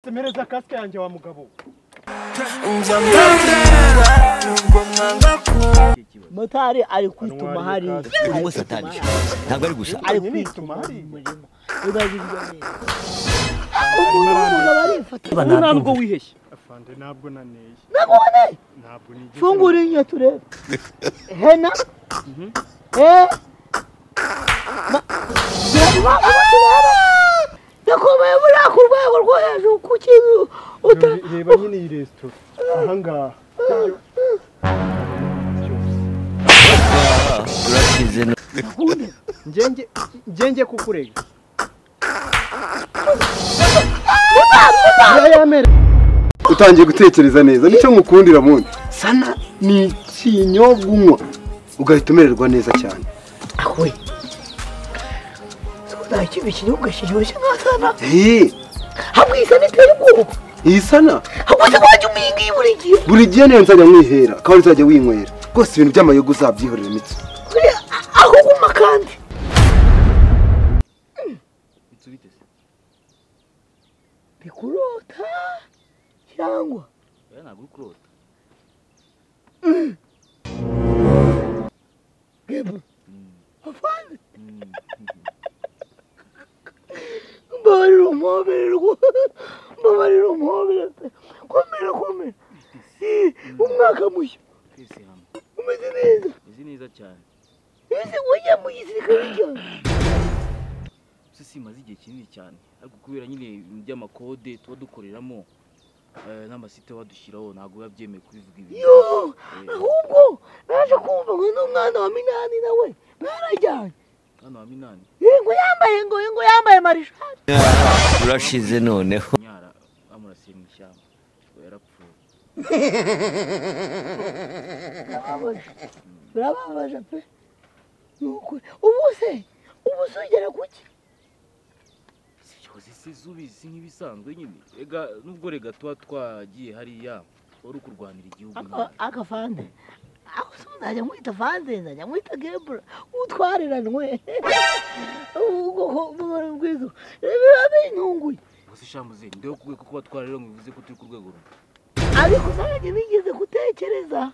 Semereza kasike yanjye wa mugabo. Motari ari kwituma hariya. Urimo satani ntabwo ari gusa ari kwituma hariya. Umuntu ntabwo wiheshye. Afande ntabwo naneye. Ntabwo waneye? Ntabwo nigeze. Fungura inyo turebe. Hena. Eh. Ndakomeye buriya ku rwego rwo hejuru kuki uta reba nyine iyi resitora aha ngaha. Urashize. Ngenge kukurega. Utangiye gutekereza neza nicyo ngukundira mundi. Sana ni ikinyobwa unywa ugahita umererwa neza cyane. Awe. Nta kibi kinyobwa kiryoshye nka sana. Eh. Hamwe isa niteye ubwoba. Iyi sana? Hamwe se wajya uminga buri gihe. Buri gihe niyo nzajya mwihera kandi nzajya winywera. Rwose ibintu by'amayoga uzabyihorera imitsi. Aho guma kandi. Bikurota cyangwa? Oya ntabwo uri kurota. Gebo. Afande. Mbabarira umuhobere rwose. Mbabarira umuhobere pe. Komera komera. Umwaka mushya. Twese hamwe. Umeze neza. Umeze neza cyane. Ese wajya mu gisirikare cyane? Se simaze igihe kinini cyane ariko kubera nyine ibintu by'amakode tuba dukoreramo n'amasite badushyiraho ntabwo biba byemewe kubivuga ibintu. Yo, ahubwo naje kumva ngo n'umwana wa Minani nawe barajyanye. Mwana wa Minani? Ngo yambaye ngo yambaye marishari. Urashize noneho. Nyara bamurasiye mu ishyamba ngo yarapfuye. Birababaje pe. Nuko ubu se ugera kuki? Si zubizi nk'ibisanzwe nyine. Ega nubwo rega tuba twagiye hariya wari kurwanira igihugu. Akafande. Aho se nzajya mwita Fande nzajya mwita Gebra utwariranwe. Ubwo bwizo biba bintunguye. Gusa ishambuze ndeho kubwe kuko batwara rero bivuze ko turi ku rwego rumwe. Ariko nanjye nigeze gutekereza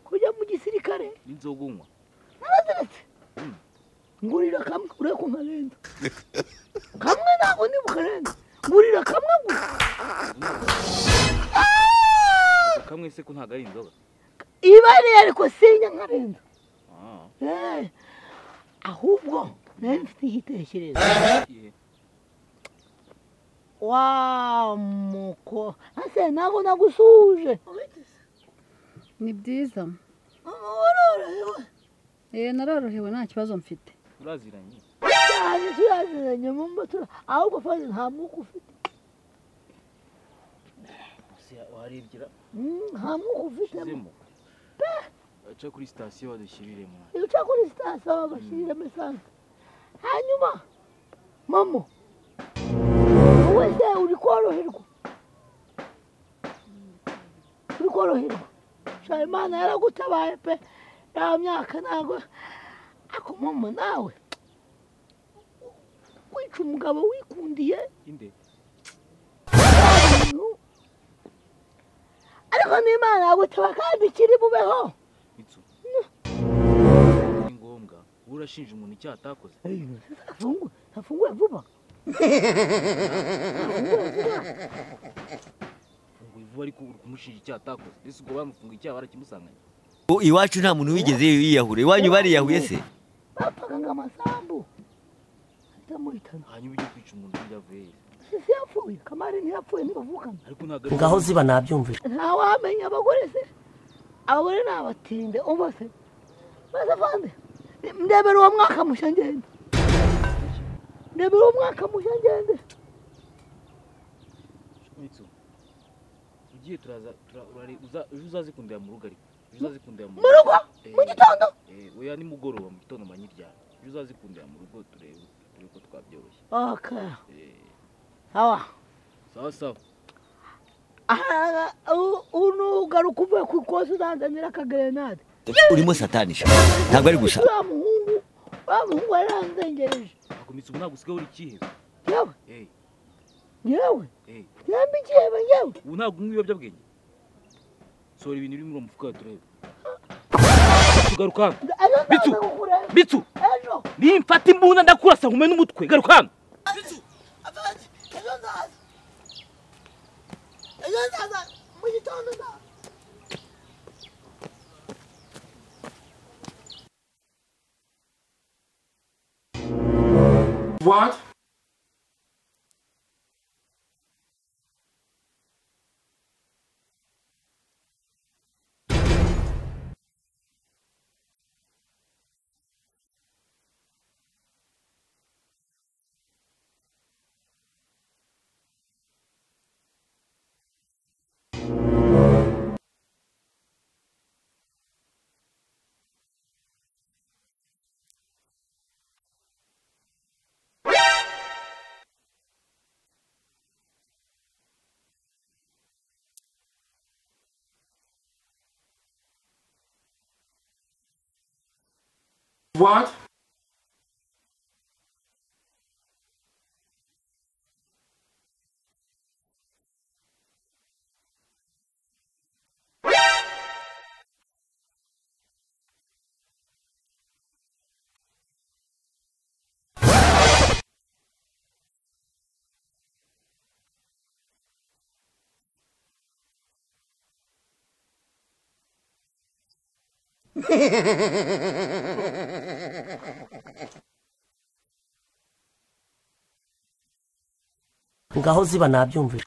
kujya mu gisirikare. N'inzoga unywa. Naraziretse. Ngurira kamwe ureko nkarenza. Kamwe ntabwo ndi bukarenza. Ngurira kamwe gusa. Kamwe se ko ntago ari inzoga. Ibare ariko sinya nkarenza. Ahubwo nari mfite igitekerezo. Wa muko ase ntabwo nagusuje. Ni byiza. Warorohewe. Narorohewe nta kibazo mfite. Turaziranye. Cyane turaziranye mumba tura ahubwo faze nta mwuka ufite. Warebye nta mwuka ufitemo. Aca kuri sitasiyo badushyirire mu. Uca kuri sitasiyo babashyirire esanse. Hanyuma mama wowe se uri koroherwa. Uri koroherwa. Sha Imana yaragutabaye pe. Ya myaka ntabwo ako mama nawe kwica umugabo wikundiye inde. Ariko n'Imana yagutaba kandi kiri bubeho. Mitsu. Ni ngombwa urashinja umuntu icyaha atakoze. Afungue vuba. Afungue vuba ariko uri kumushinja icyaha atakoze. Ese ubwo bamufunga icyaha barakimusanganye. Iwacu nta muntu wigeze yiyahura. Iwanyu bariyahuye se? Bapfaga ngo amasambu. Atamuhitana. Hanyuma ujye kwica umuntu byavuye he? Si yapfuye, Kamari ntiyapfuye ntibavukana. Ariko ntabwo ngaho ziba nabyumvise. Nta wamenya abagore se. Abagore ni abatinde umva se. Maze afande ndebera uwo mwaka mushya ngende. Ndebera uwo mwaka mushya ngende. Mitsu. Ugiye turaza ejo uzazikundira mu rugo ariko. Uzazikundira mu rugo mu gitondo. Oya ni mugoroba mu gitondo manyiryana. Ejo uzazikundira mu rugo turebe ko twabyoroshye. Okay. Sawa. Sawa sawa. Unugaruka uvuye ku ikosi uzanzanira akagrenade. Urimo satani ntabwo ari gusa. Uriya muhungu yaranzengereje. Ako Mitsu ntabwo usigaye uri ikihebe. Yewe. Eh. Yewe. Eh. Yambi ikihebe yewe. Ubu ntabwo unywa ibiyobyabwenge. Sohora ibintu biri muri uwo mufuka turebe. Garuka hano. Ejo Bitsu. nzaza kukureba. Bitsu. Ejo. Nimfata imbunda ndakurasa nkume n'umutwe. Garuka hano. Bitsu. Afande, ejo nzaza. Ejo nzaza mu gitondo nzaza. What? What? Ngaho ziba nabyumvira.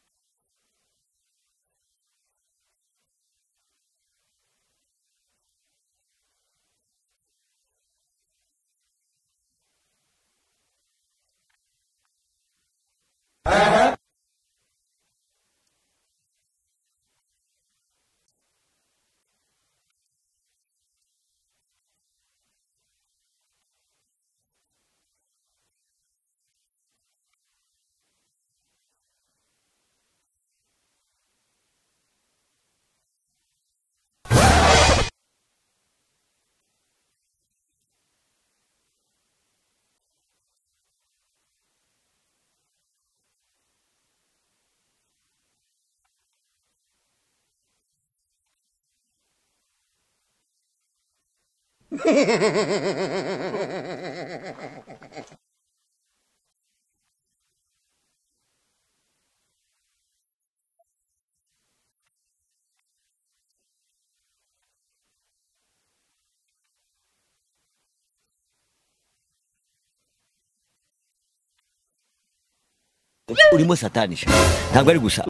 Urimo satanisha ntabwo ari gusa.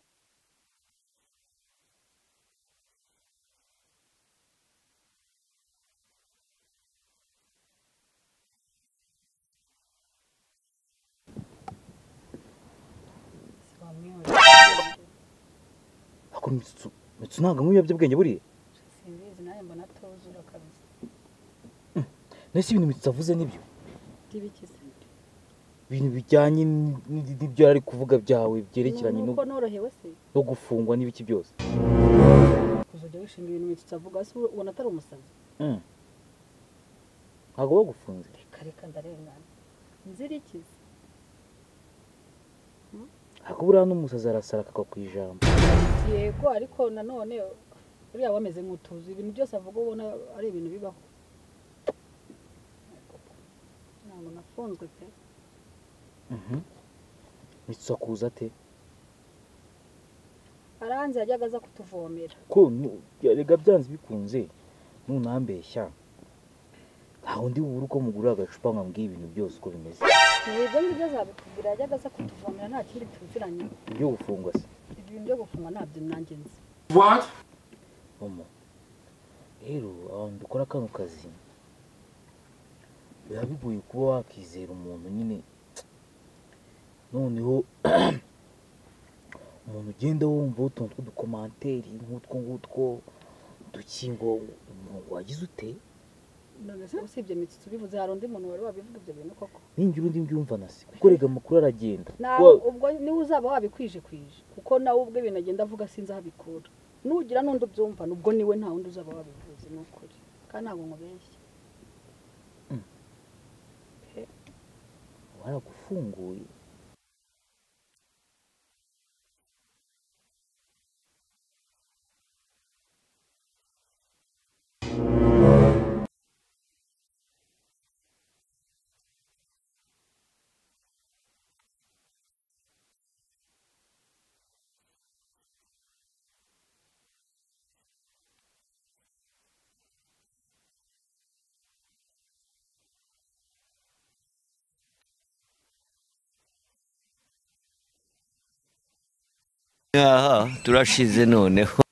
Ako Mitsu, Mitsu ntabwo anywa ibiyobyabwenge buriya. Simbizi nawe mbona atuzura kabisa. Nese ibintu Mitsu avuze nibyo? By'ibikize. Ibintu bijyanye n'ibyo ari kuvuga byawe byerekeranye Nuko norohewe se? no gufungwa n'ibiki byose. Kuzajya wishinga ibintu Mitsu avuga se ubona atari umusazi? Ntabwo bagufunze. Reka reka ndarengana. Inzira ikize. Ariko buriya n'umusazi arasara akagwa ku ijambo. Yego ariko nanone uriya wameze nk'utuzi ibintu byose avuga ubona ari ibintu bibaho. Ntabwo nafunzwe pe. Mitsu akuza ate? Aranze yajyaga aza kutuvomera. Ko rega byanze bikunze nunambeshya nta wundi bubura uko mugurira agacupa nkambwiye ibintu byose uko bimeze. Ibyo ngibyo azabikubwira yajyaga aza kutuvomera nta kindi tuziranye. Ibyo gufungwa se? Ibintu byo gufungwa ntabyo nanjye nzi. What? Momo, rero abantu dukora kano kazi biba bigoye kuba wakizera umuntu nyine. Noneho umuntu ugenda wumva utuntu tw'udukomanteri nk'utwo ngutwo dukingo wagize ute? None se usibye Mitsu tubivuze hari undi muntu wari wabivuga ibyo bintu koko? Ningira undi mbyumva nasi kuko rega amakuru aragenda. Nawe ubwo niwe uzaba wabikwije kwije kuko nawe ubwe ibintu agenda avuga sinzi aho abikura. Nugira n'undi ubyumva nubwo niwe nta wundi uzaba wabivuze ni ukuri. Kandi ntabwo nkubeshya. Waragufunguye. Aha, turashize noneho.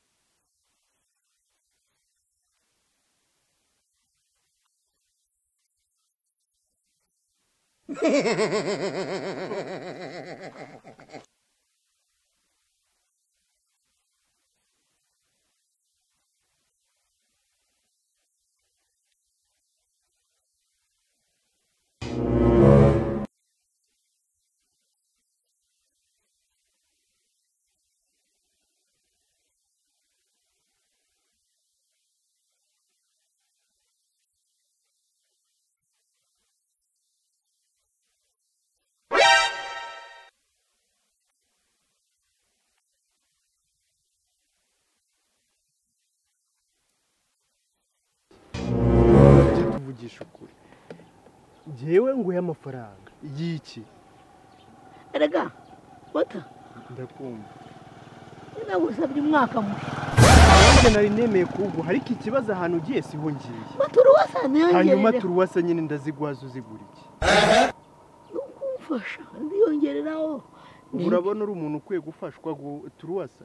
Tuvugisha ukuri, njyewe nguhe amafaranga y'iki? Erega bata ndakumva. Nagusabye umwaka mushya. Nanjye nari nemeye kuwuguha, ariko ikibazo ahantu ugiye siho ngiye. Maturuwasa niyongerere. Hanyuma turuwasa nyine ndazigwaza uzigura iki? Nukumfasha ndiyongereraho. Urabona uri umuntu ukwiye gufashwa turuwasa?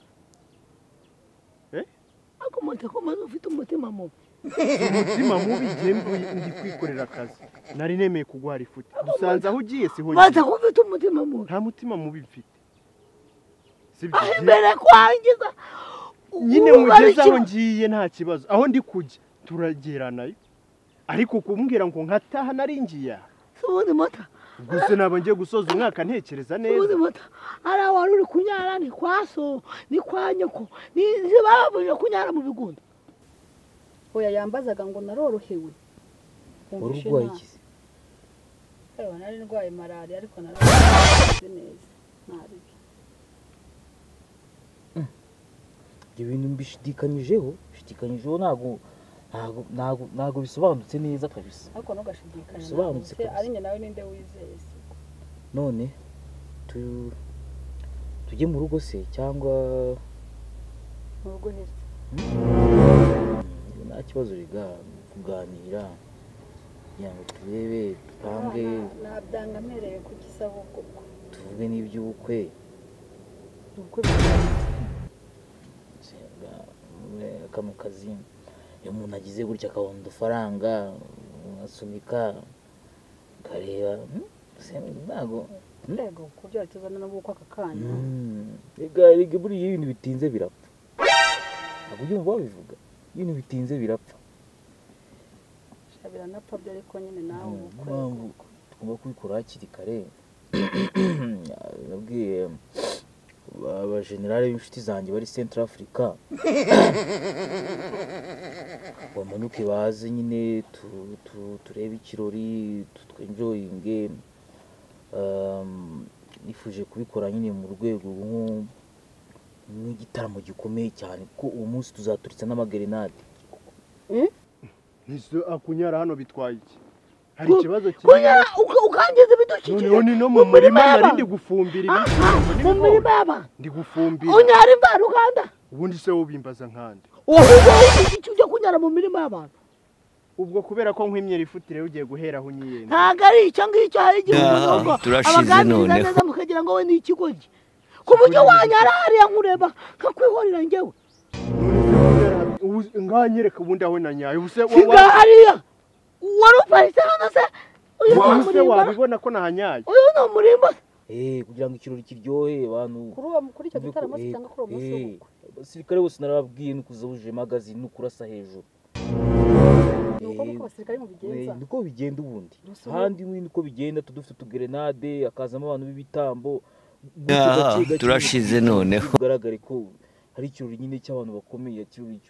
Ako moto ko maze ufite umutima mubi. Umutima mubi jye ndi kwikorera akazi. Nari nemeye kuguha ifuti. Dusanze aho ugiye siho ngiye. Maze ko ufite umutima mubi. Nta mutima mubi mfite. Sibyo. Aho imbere kwangiza. Nyine mugeze aho ngiye nta kibazo. Aho ndi kujya turageranayo. Ariko kumbwira ngo nkataha nari ngiye. Ubundi mota. Gusa nabo ngiye gusoza umwaka ntekereza neza. Ubundi mota. Ara wari uri kunyara ni kwa so, ni kwa nyoko. Ni babuje kunyara mu bigunda. Oya yambazaga ngo narorohewe. Urwaye iki? Ewa nari ndwaye malaria ariko narorohewe neza. Nabi. Ibyo bintu mbishidikanyijeho, ntago bisobanutse neza kabisa. Ariko ntugashidikanye. Bisobanutse kabisa. Ari njye nawe ninde wizeye se? None tujye mu rugo se cyangwa mu rugo hese? Nta kibazo riga kuganira kugira ngo turebe dupange. Nabyanga mpereye ku gisabukwe. Tuvuge n'iby'ubukwe. Ubukwe kano kazi iyo umuntu agize gutya akabona udufaranga asunika kareba ntago yego kubyo tuzana n'ubukwe aka kanya. Ega buriya ibintu bitinze birapfa. Ntabwo ubyumva babivuga, ibintu bitinze birapfa. Biranapfa byo ariko nyine nawe ubukwe tugomba kubikora hakiri kare. Nabwiye abajenerali b'inshuti zanjye bari Central Africa bamanuke baze nyine turebe ikirori twenjoyinge. Nifuje kubikora nyine mu rwego nk'igitaramo gikomeye cyane kuko uwo munsi tuzaturitsa n'amagerenade. Akunyara hano bitwaye iki? Hari ikibazo kunyara ukangiza ibidukikije. None no mu murima nari ndi gufumbira ibishyimbo. Mu murima y'abantu ndi gufumbira. Unyara imvaruganda. Ubundi se wobimbaza nkande? Wowe icyo ujya kunyara mu mirima y'abantu. Ubwo kubera ko nkwimyera ifutire ugiye guhera aho unyiyenda. Ntago ari icyo ngicyo, hari igihe umuntu abaganiriza neza mukagira ngo we ni ikigoryi. Ku buryo wanyara hariya nkureba nkakwihorera njyewe. Nganyereka ubundi aho nanyaye. Ubuse hariya wari uparitse hano se? Uyu wabibona ko nahanyaye. Uyu ni umurimbo. Kugira ngo ikirori kiryohe abantu kuri uwo kuri icyo gitaramo cyangwa kuri uwo munsi w'ubukwe. Abasirikare bose narababwiye nukuza buje magazine nukurasa hejuru. Nuko uko abasirikare mu bigenza. Niko bigenda ubundi. Handi niko bigenda tudufite utugerenade akazamo abantu b'ibitambo. Turashize noneho. Bigaragare ko hari ikirori nyine cy'abantu bakomeye, ikirori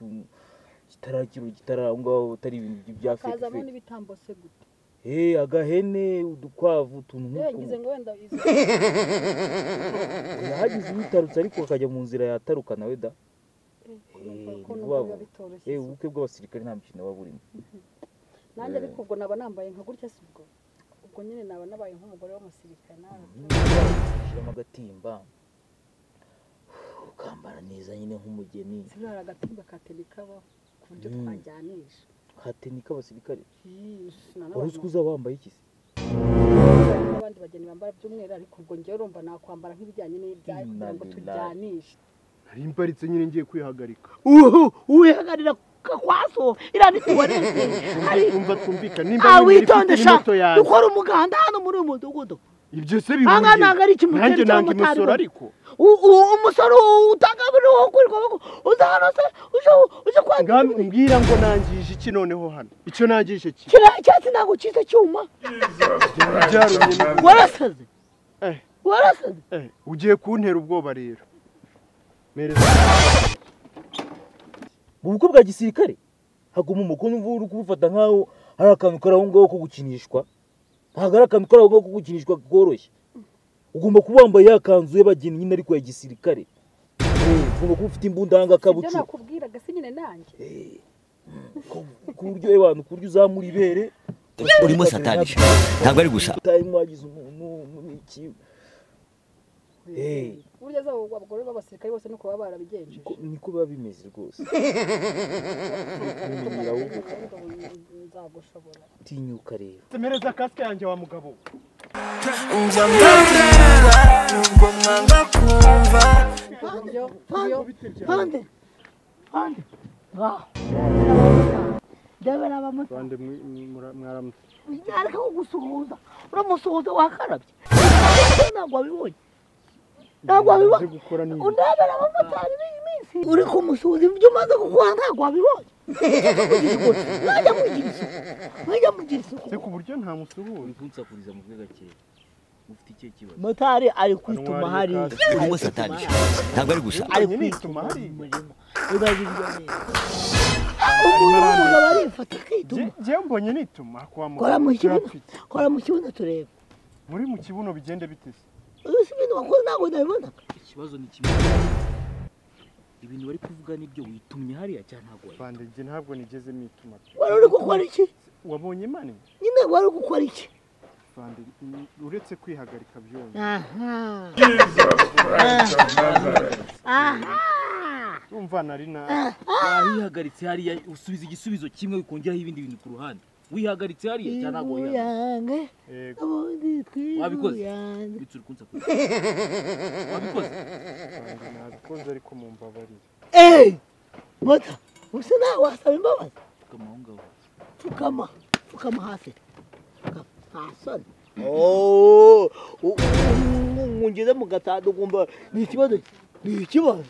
kitara aho ngaho atari ibintu bya fake. Kazamo n'ibitambo se gute? Agahene, udukwavu, utuntu nk'utwo. Ngize ngo wenda izo. Yahagize uwitarutse ariko akajya mu nzira yataruka nawe da. Ubukwe bw'abasirikare nta mukino waba urimo. Nanjye ariko ubwo naba nambaye nka gutya si ubwo. Ubwo nyine naba nabaye nk'umugore w'umusirikare nawe. Shiramo agatimba. Ukambara neza nyine nk'umugeni. Sibara agatimba katenika baho ku buryo twajyanisha. Katenika abasirikare. Wari uzi wambaye iki se? Abandi bageni bambara by'umweru ariko ubwo njyewe urumva nakwambara nk'ibijyanye n'ibyaye kugira ngo tujyanishe. Nari mparitse nyine ngiye kwihagarika. Uwihagarira kwaso iriya ni tuwarete. Umva twumvikane nimba witonde sha. Dukora umuganda hano muri uyu mudugudu. Ibyo se bihuriye. Aha ntabwo ari ikimoteri cy'abamotari. Nanjye ariko. Umusoro utanga buri wo kurirwa uza hano se uje kwangiza. Mbwira ngo nangije iki noneho hano? Icyo nangije ki? Kiriya cyatsi ntabwo cyiza cyuma. Warasaze. Warasaze. Ugiye kuntera ubwoba rero. Mu bukwe bwa gisirikare haguma umukono uri kubufata nkaho hari akantu kari aho ngaho ko gukinishwa. Ntabwo ari akantu kari aho ngaho ko gukinishwa koroshye. Ugomba kuba wambaye ya kanzu y'abageni nyine ariko ya gisirikare. Ugomba kuba ufite imbunda hanga kabucu. Ibyo nakubwiraga si nyine nanjye. Ku buryo abantu ku buryo uzamura ibere urimo satani ntabwo ari gusa. Mwagize umuntu iki. Burya zabo abagore b'abasirikare bose nuko baba barabigenje. Niko biba bimeze rwose. Nzagushobora. Tinyuka rero. Temereza kasike yanjye wa mugabo. Pande. Pande. Ngaho. Ndabera abamotari. Pande mwaramutse. Ariko kugusuhuza. Uramusuhuza wakarabye. Ntabwo wabibonye. Ntabwo wabibonye. Undabera abamotari b'iyi minsi. Uri kumusuhuza ibyo umaze gukora ntabwo wabibonye. Mwajya mugira isuku. Mwajya mugira isuku. Se ku buryo nta musuhuza. Kunsakuriza mu bwe gake. Ufite ikihe kibazo? Motari ari kwituma hariya. Urimo satani ntabwo ari gusa. Ari kwituma hariya. Umuntu w'umugabo arifata akituma. Njyewe mbonye nituma kwa muganga. Kora mu kibuno turebe. Muri mu kibuno bigende bitese. Uzi ibintu wakoze ntabwo nabibonaga. Ikibazo ni kimwe. Ibintu bari kuvuga nibyo witumye hariya cyangwa ntabwo wari? Bande njye ntabwo nigeze mituma. Wari uri gukora iki? Wabonye mani? Nyine wari uri gukora iki? Bande uretse kwihagarika byonyine. Aha. Aha. Umva nari na wihagaritse hariya usubiza igisubizo kimwe ukongeraho ibindi bintu ku ruhande. Wihagaritse hariya cyangwa ntabwo wihagaritse? Wabikoze? Bitse uri kunsakuriza. Wabikoze? Nabikoze ariko mumbabarire. Mota, usa nawe wasaba imbabazi. Pfukama aho ngaho. Pfukama, pfukama hasi. Nta soni. Ngeze mu gatanu ugomba ni ikibazo. Ni ikibazo.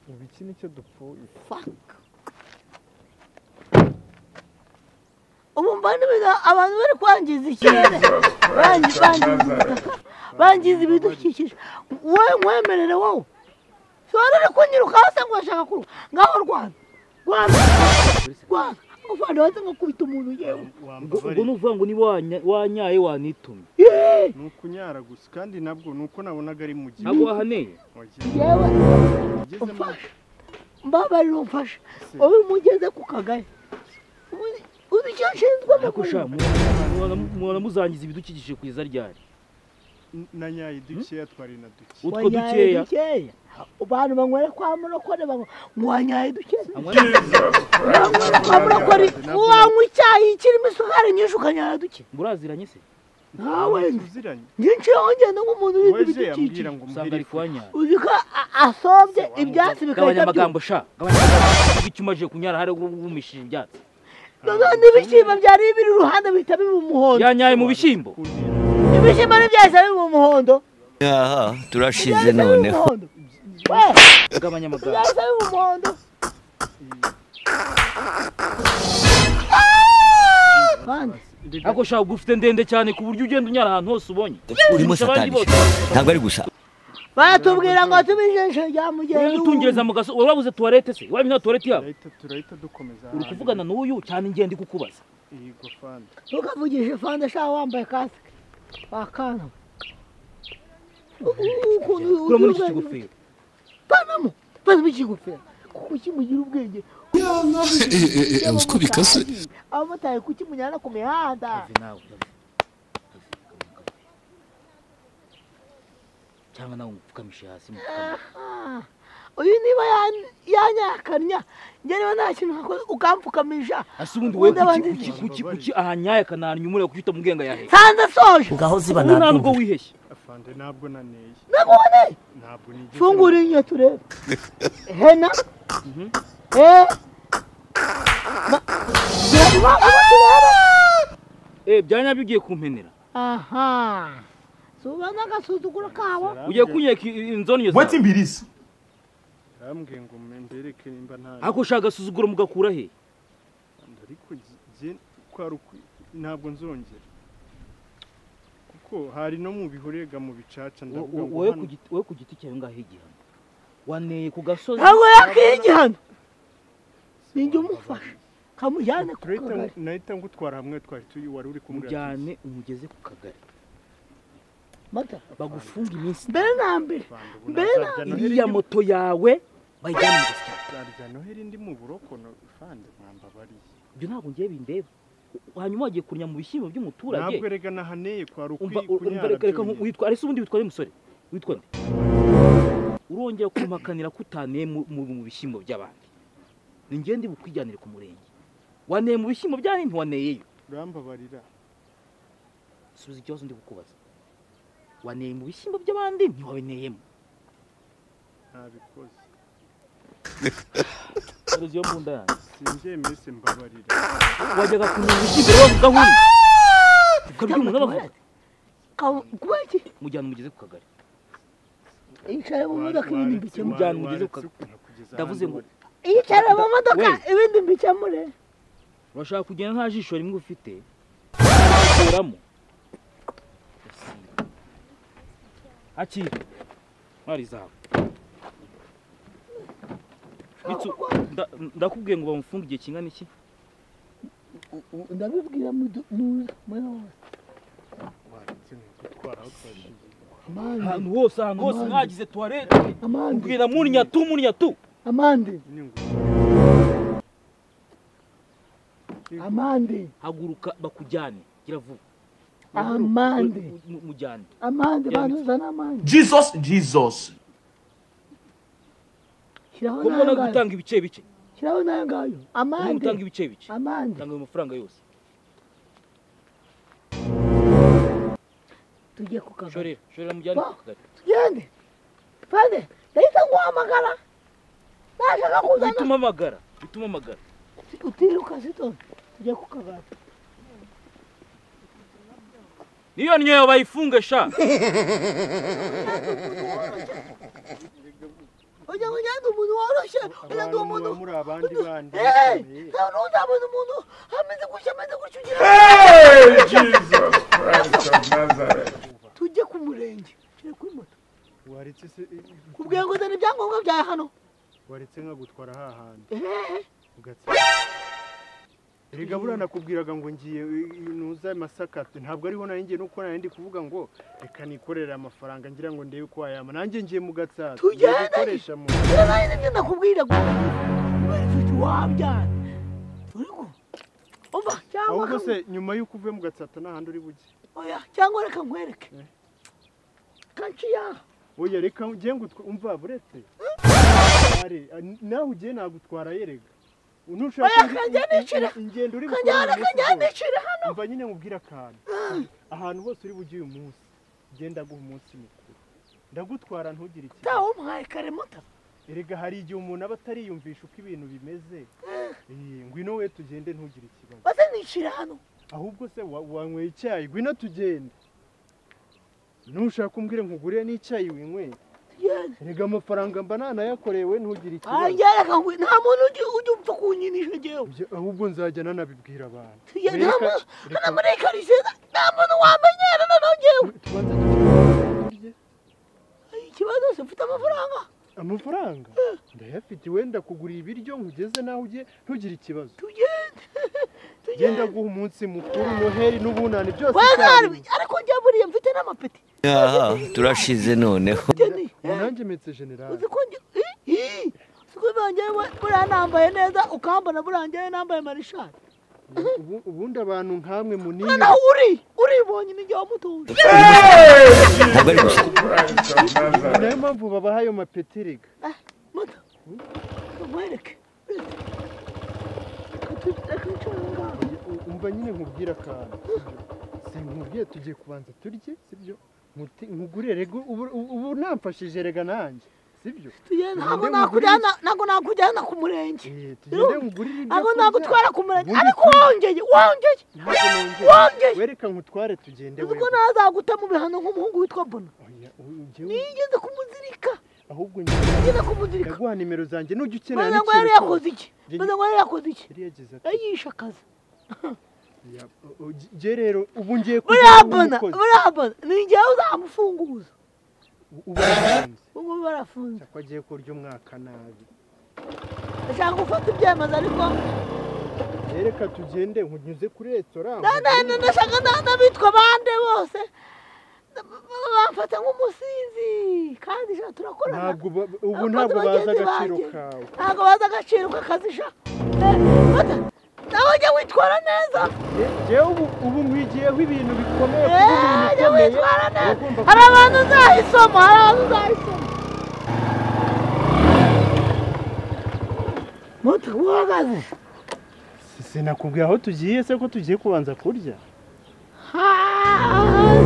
Ubu iki nicyo dupfuye. Fuck. Ubu mbona abantu bari kwangiza ikirere, bangiza ibidukikije. Wowe nkwemerere wowe. Sora uri kunyiruka hose ngo urashaka kuruka. Ngaho rwana. Rwana. Rwana. Ufana waze ngo kubita umuntu yewe. Ubwo nuvuga ngo niba wanyaye wanitumye. Ni ukunyara gusa kandi nabwo nuko nabonaga ari mu gihe. Ntabwo wahaneye. Yewe. Mbabarira umfashe. Wowe mugeze ku kagari. Uzi icyo nshinzwe mu mubona muzangiza ibidukikije ku iza ryari. Nanyaye dukeya twari na duke. Utwo dukeya. Abantu banywera kwa murokore banywa wanyaye dukeya. Kwa murokore wanywa icyayi kirimo isukari nyinshi ukanyara duke. Muraziranye se? Ntawe nziranye. Nyinshi yongenda nk'umuntu urinda ibidukikije. Usanga ari kuwanyara. Uzi ko asobye ibyatsi bikahita Gabanya amagambo sha. Gabanya amagambo. Icyo umaze kunyara hari wumishije ibyatsi. None ibishyimbo byari biri iruhande bihita biba umuhondo. Yanyaye mu bishyimbo. Ibishyimbo ntibyahise biba umuhondo. Aha turashize noneho. Gabanya amagambo. Byahise biba umuhondo. Ariko sha ufite ndende cyane ku buryo ugenda unyara ahantu hose ubonye. Urimo satani ntabwo ari gusa. Baratubwira ngo tubijeshe rya mugenzi. Utungereza mu gaso wabuze toilette se? Waba nta toilette yabo? Turahita dukomeza. Uri kuvugana n'uyu cyane ngende kukubaza. Yego fanda. Ntukavugishe fanda sha wambaye kasike. Wakana. Kura muri iki kigofero. Panamo. Panamo iki kigofero. Kuko kimugira ubwenge. Uko bikaze. Abamotari kuki munyana ku mihanda. Cyangwa nawe umupfukamishe hasi mupfukamishe. Uyu niba yanyakanya njye niba nta kintu nakoze ukampfukamisha. Ase ubundi wowe kuki ahanyaye akananyumurira kuki utamubwiye ngo ayahe? Sanze soje. Ngaho ziba ntabwo wiheshye. Afande ntabwo naneye. Ntabwo waneye. Ntabwo nigeze. Fungura inyo turebe. Hena. Byanya bigiye kumpenera. Aha. Subana gasuzugura kawo. Ugiye kunyeka inzoni yose. What in be this? Yambwiye ngo mbereke nimba nta. Ako ushaka gasuzugura mugakura he? Ariko je kwaruku ntabwo nzongera. Kuko hari no mu bihorega mu bicaca ndavuga ngo wowe ku giti cyawe ngaho igihano. Waneye ku gasozi. Ntabwo yakiye igihano. Ninjye umufasha. Kamujyane ku kagari. Nahita ngutwara hamwe twari tuyi wari uri kumwe. Mujyane umugeze ku kagari. Mata bagufunga iminsi. Mbere na mbere. Mbere na iriya moto yawe bayijyane mu gasyata. Zarya Noheli ndi mu buroko no fande mwambabariye. Ibyo ntabwo ngiye bindeba. Hanyuma wagiye kunya mu bishyimbo by'umuturage. Ntabwo erega nahaneye kwa rukwi kunyara. Reka witwa ari se ubundi witwa musore. Witwa nde? Urongera kumpakanira kutaneye mu bishyimbo by'abandi. Ni ngiye ndi bukwijyanire ku murenge. Waneye mu bishyimbo byane ntiwaneyeyo. Urambabarira. Subiza ikibazo ndi kukubaza. Waneye mu bishyimbo by'abandi ntiwabeneyemo. Ntabikoze. Uruziyo mbunda yanjye. Sinjye mese mbabarira. Wajyaga kunywa ibishyimbo rero gahuri. Ukarya umuntu abavuga. Kuki? Mujyana umugeze ku kagari. Icara mu modoka ibindi mbikemure. Mujyana umugeze ku kagari. Ndavuze ngo icara mu modoka ibindi mbikemure. Urashaka kugenda nta jisho rimwe ufite. Kuramo. Akira. Mari zawe. Ndakubwiye ngo bamufunge igihe kingana iki? Ndabibwira mu ahantu hose mwagize toilette. Mbwira munya tu. Amande. Amande. Haguruka bakujyane gira vuba. Amande. Mujyane. Amande banuzana amande. Jesus. Ko mbona gutanga ibice bice. Shyiraho nayo ngayo. Amande. Gutanga ibice bice. Amande. Tanga amafaranga yose. Tujye ku kagari. Shorera mujyane ku kagari. Tugende. Fande, ndahita nguhamagara. Nashaka kuzana. Bituma amagara. Utiruka sito. Tujye ku kagari. Niyo nyoyo bayifunge sha. Oya ndi umuntu woroshye, oya ndi umuntu muri abandi bandi. Nta n'uzabona umuntu ameze gutya ugira. Jesus Christ of Nazareth. Tujye ku murenge, tujye kuri moto. Waretse se kubwiye ngo zana ibyangombwa byawe hano. Waretse nkagutwara hahandi. Ugatse. Erega buriya nakubwiraga ngo ngiye nuza Masaka ntabwo ariho nari ngiye nuko nari ndi kuvuga ngo reka nikorere amafaranga ngira ngo ndebe ko wayama nanjye ngiye mu Gatsata gukoresha mu nibyo nakubwira ngo wabyara umva cyangwa ahubwo se nyuma y'uko uvuye mu Gatsata n'ahandi uri bujye. Oya cyangwa reka nkwereke kanciya. Oya reka ngiye ngo umva buretse nawe ugiye nagutwara yerega. Oya ingendo uri gukora hano. Umva nyine nkubwira akantu. Ahantu hose uri bujye uyu munsi genda guha umunsi mukuru. Ndagutwara ntugire ikibazo. Tawo muhaye kare muta. Erega hari igihe umuntu aba atariyumvisha uko ibintu bimeze. Ngwino we tugende ntugire ikibazo. Baze nishira hano. Ahubwo se wanyweye icyayi ngwino tugende. Nushaka umbwire nkugure n'icyayi winyweye. Erega amafaranga mba nanayakorewe ntugire ikibazo. Reka nta muntu ujya upfa kunyinisha jewe. Ahubwo nzajya nanabibwira abantu. Hano muri karitsiye nta muntu wamenyera noneho jewe. Tubanze turye. Ikibazo se mfite amafaranga. Amafaranga? Ndayafite wenda kugura ibiryo nkugeze naho ugiye ntugire ikibazo. Tugende. Genda guha umunsi mukuru Noheli n'ubunani byose. Ariko njye buriya mfite n'amapeti. Aha turashize noneho. Nanjye metse general. Uzi ko njye buriya nambaye neza ukambona buriya njye nambaye marishari. Ubundi abantu nkamwe munini. Noneho uribonye ni njye wamutuje. Niyo mpamvu babaha ayo mapeti rega. Mata. Nkwereke. Reka Umva nyine nkubwira akantu. Sinkubwiye tugiye kubanza turye sibyo? Nkugurire rego ubu namfashije rega nanjye. Sibyo? Ntabwo nakujyana ku murenge. Tugende nkugurire ibyo. Ntabwo nagutwara ku murenge. Ariko wongeye. Wongeye. Wereka nkutware tugende wewe. Ubwo nazaguta mu bihano nk'umuhungu witwa Bona. Nigeze kumuzirika. Ahubwo nigeze kumuzirika. Ndaguha nimero zanjye nujya ukenera n'ikintu. Maze ngo yakoze iki? Maze ngo yakoze iki? Yayishe akazi. Je rero ubu ngiye kuba Bona ni njyewe uzamufunguza. Ubu barafunze. Ko agiye kurya umwaka nabi. Ndashaka gufata ibyemezo ariko reka tugende nkunyuze kuri restaurant. Ndashaka n'abitwa bande bose bamfata nk'umusinzi kandi sha turakorana. Ntabwo ubu ntabwo bazi agaciro kawe. Ntabwo bazi agaciro k'akazi sha. Nawe jya witwara neza. Jewe ubu nkwigiyeho ibintu bikomeye kuba umuntu ukomeye. Hari abantu uzahisoma, Moto uhagaze. Sinakubwiye aho tugiye se ko tugiye kubanza kurya?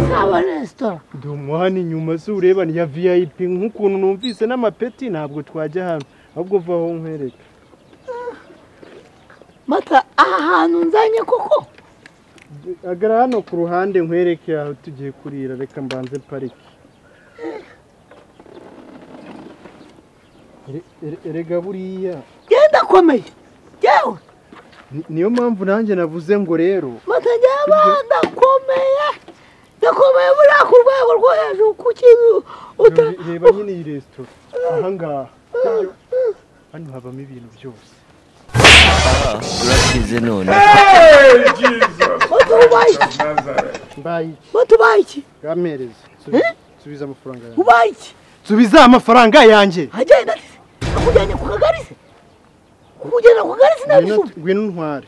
Saba resitora. Ndumuha inyuma se ureba ni ya VIP nk'ukuntu numvise n'amapeti ntabwo twajya hano. Ahubwo va aho nkwereka. Mata aha hantu nzanye koko. Agara hano ku ruhande nkwereke aho tugiye kurira reka mbanze parike. Erega buriya. Genda komeye. Yewe. Niyo mpamvu nanjye navuze ngo rero. Mata njyewe ndakomeye. Ndakomeye buriya ku rwego rwo hejuru kuki uta. Reba nyine iyi resitora. Aha ngaha. Hano habamo ibintu byose. Urakize none. Moto ubaye iki? Gamereza. Subiza amafaranga yanjye. Ubaye iki? Subiza amafaranga yanjye. Agenda ati akujyanye ku kagari se? Kujyana ku kagari sinabisubira. Ngwino ntware.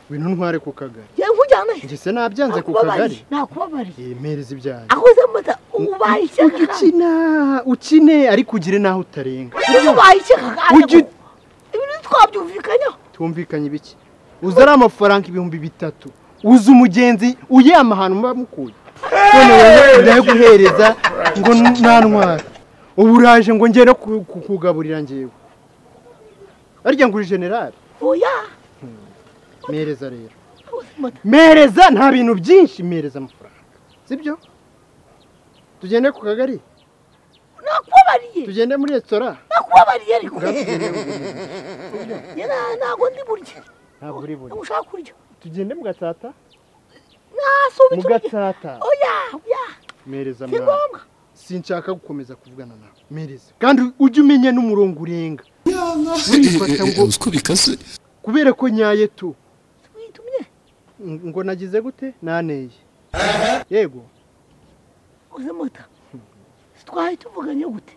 Ngwino ntware ku kagari. Yewe nkujyana. Njye se nabyanze ku kagari. Nakubabariye. Mpereza ibyanjye. Akoze mata ubaye iki? Ukina ukine ariko ugire naho utarenga. Ubaye iki kagari? Ibintu twabyumvikanyeho. Tumvikanye ibiki? Uza ari amafaranga 3000. Uza umugenzi uyama ahantu muba mukuye. None wowe ndaguhereza ngo ntantwara. Ubu uraje ngo ngere kukugaburira ngewe. Arya ngo uri general? Oya. Mereza rero. Mereza nta bintu byinshi, mereza amafaranga. Sibyo? Tugende ku kagari? Nakubabariye. Tugende muri restaurant? Nakubabariye ariko. Yena ntago ndi burye. Ntabwo uri burye. Ushaka kurya. Tugende mu Gatsata? Nasubitse. Mu Gatsata. Oya, oya. Mereza mwana. Sinshaka gukomeza kuvugana nawe. Mereza. Kandi ujye umenya n'umurongo urenga. Urifata ngo uko bikase. Kubera ko nyaye tu. Witumye. Ngo nagize gute? Naneye. Yego. Uze mota. Twaye tuvuganye gute?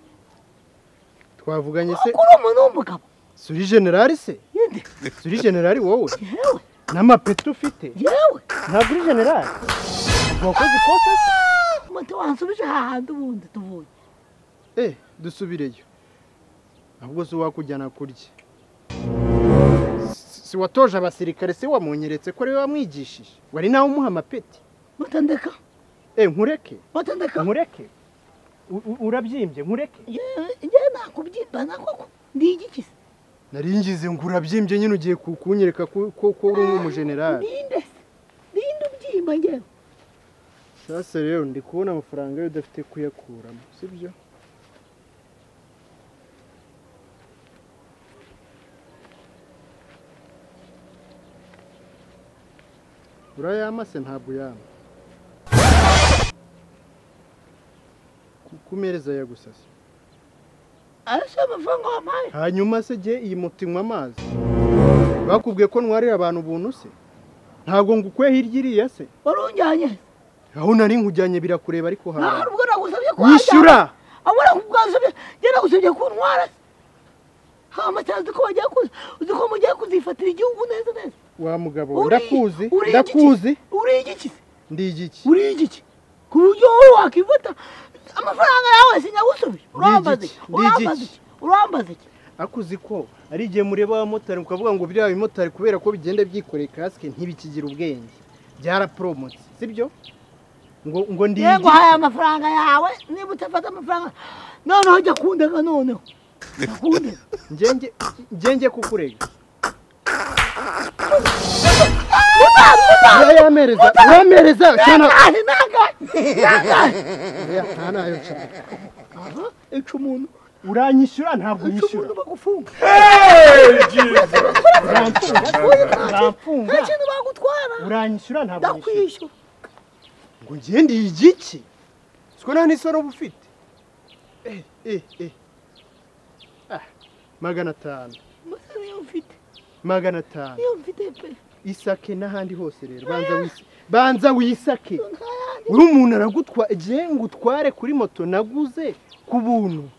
Twavuganye se? Kuri umuntu w'umugabo. Suri general se? Yende. Suri general wowe? Yewe. N'amapeti ufite? Yewe. Ntabwo uri general. Wakoze ikosa se? Moto wansubije hahandi ubundi tuvuye. Dusubireyo. Ahubwo se wakujyana kurya. Si watoje abasirikare se wamunyeretse ko ari we wamwigishije. Wari nawe umuha amapeti. Moto ndeka. Nkureke. Moto ndeka. Nkureke. Urabyimbye nkureke. Yewe nakubyimba koko. Ndi igiki se? Naringize ngo urabyimbye nyine ugiye kunyereka ko uri umugenerali. Ninde se? Ninde ubyimba ngewe? Sasa rero ndi kubona amafaranga yo udafite kuyakuramo, sibyo? Urayama se ntabwo uyama. Kumereza yagusasa. Asa amafaranga wampaye. Hanyuma se je iyi moto inywa amazi. Bakubwiye ko ntwarira abantu ubuntu se? Ntabwo ngukwe hirya iriya se? Warunjyanye. Aho nari nkujyanye birakureba ariko hara. Nta ubwo nagusabye ko yishyura. Aho nakugusabye, je nagusabye ko ntwara. Ha matazi ko bagiye kuza, uzi ko mugiye kuzifatira igihugu neza neza. Wa mugabo ndakuzi, ndakuzi. Uri igiki? Ndi igiki. Uri igiki? Ku buryo wowe wakifata amafaranga yawe sinyagusubije. Urambaza iki? Urambaza iki? Urambaza iki? Akuzi ko ari igihe mureba abamotari mukavuga ngo biriya bimotari kubera ko bigenda byikoreye kasike ntibikigira ubwenge. Byarapromotse, sibyo? Ngo ndi yego haya amafaranga yawe niba utafata amafaranga noneho jya kundega noneho. Kundega. Njye kukurega. Yamereza cyana. Ica umuntu. Uranyishyura ntabwo unyishyura. Ica umuntu bagufunga. Uramfunga. Nta kintu bagutwara. Uranyishyura ntabwo unyishyura. Ndakwishyura. Ngo ngende igiki? Siko nta n'isoro uba ufite. Ah, 500. Niyo mfite. 500. Niyo mfite pe. Isake n'ahandi hose rero banza wisake. Uri umuntu aragutwa je ngutware kuri moto naguze ku buntu.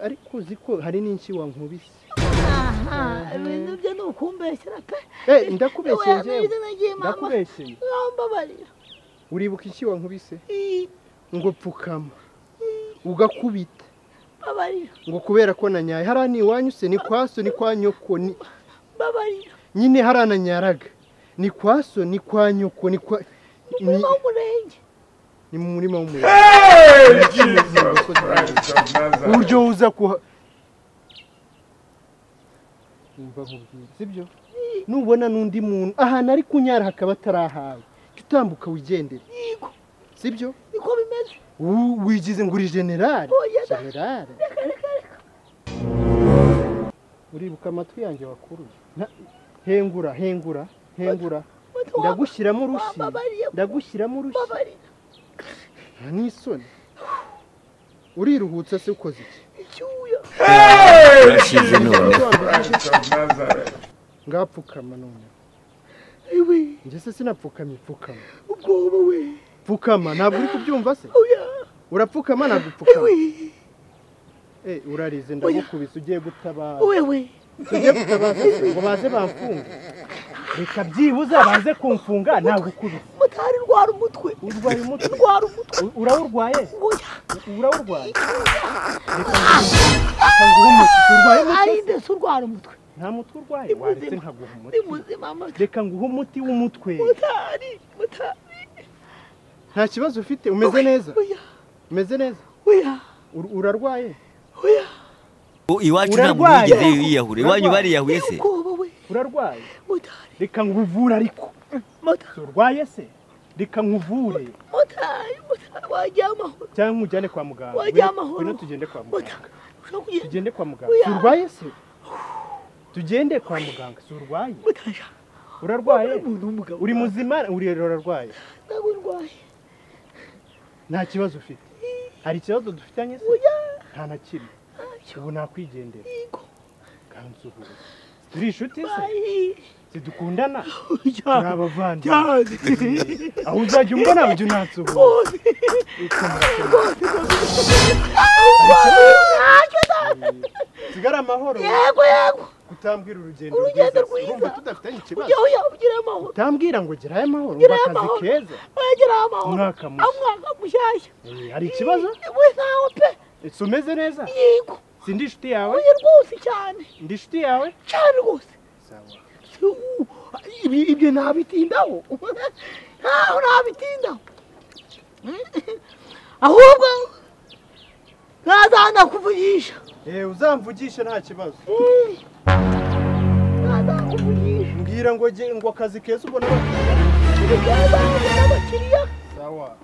Ariko uzi ko hari n'inshi wankubise. Aha, ibintu byo ni ukumbeshyera pe. Ndakubeshyeye njyewe. Ndakubeshyeye. Mbabarira. Uribuka iki wankubise? Ngo pfukama. Ugakubita. Mbabarira. Ngo kubera ko nanyaye hara ni iwanyu se ni kwa so ni kwa nyoko ni Mbabarira. Nyine harananyaraga. Ni kwa so ni kwa nyoko ni kwa ni umurenge. Ni mu murima w'umurenge. Uburyo uza kuha umva nkubwira sibyo? Nubona n'undi muntu ahantu ari kunyara hakaba atarahawe utambuka wigendere. Yego. Sibyo? Niko bimeze. Wigize ngo uri general. General. Uribuka amatwi yanjye wakuruye. Hengura hengura hengura. Ndagushyiramo urushyi. Ndagushyiramo urushyi. Nta n'isoni. Uriruhutse se ukoze iki? Icyuya. Urashize none. Ngapfukama none. Iwe. Njye se sinapfukamye pfukama. Ubwoba we. Pfukama ntabwo uri kubyumva se? Oya. Urapfukama ntabwo upfukama. Urarize ndagukubise ugiye gutabara. Wewe. Ugiye gutabaza ngo baze bamfunge. Reka byibuze baze kumfunga nagukubise. Mutari rwara umutwe. Urwaye umutwe. Rwara umutwe. Urawurwaye? Oya. Urawurwaye. Reka nguhe umuti. Urwaye umutwe? Ari ndetse urwara umutwe. Nta mutwe urwaye. Waretse nkaguha umuti. Ni muzima mutwe. Reka nguhe umuti w'umutwe. Mutari, mutari. Nta kibazo ufite, umeze neza? Oya. Umeze neza? Oya. Urarwaye? Oya. Iwacu nta muntu wigeze yiyahura. Iwanyu bariyahuye se? Urarwaye? Mutari. Reka nkuvure ariko. Mutari. Urwaye se? Reka nkuvure. Mutari, mutari wajya amahoro. Cyangwa nkujyane kwa muganga. Wajya amahoro. Ngwino tugende kwa muganga. Tugende kwa muganga. Urwaye se? Tugende kwa muganga. Si urwaye? Mutari. Urarwaye? Uri muzima urarwaye? Ntabwo urwaye. Nta kibazo ufite. Hari ikibazo dufitanye se? Oya. Nta na kimwe. Ubu nakwigendera. Yego. Kansuhuza. Turi inshuti se? Zidukundana? Turi abavandimwe. Aho uzajya umbona ujya unansuhuza. Sigara amahoro. Yego yego. Kutambwira urugendo rwiza. Urumva tudafitanye ikibazo. Oya ugire amahoro. Utambwira ngo gerayo amahoro ngo akazi keza. Oya gerayo amahoro. Umwaka mushya. Umwaka mushyashya. Hari ikibazo? We ntawe pe. Ese umeze neza? Yego. Si ndi inshuti yawe? Oya rwose cyane. Ndi inshuti yawe? Cyane rwose. Sawa. Ibyo ntabitindaho. Ntaho nabitindaho. Ahubwo ntazanakuvugisha. Uzamvugisha nta kibazo. Ntazakuvugisha. Mbwira ngo ngo akazi keza ubona abakiriya. Sawa.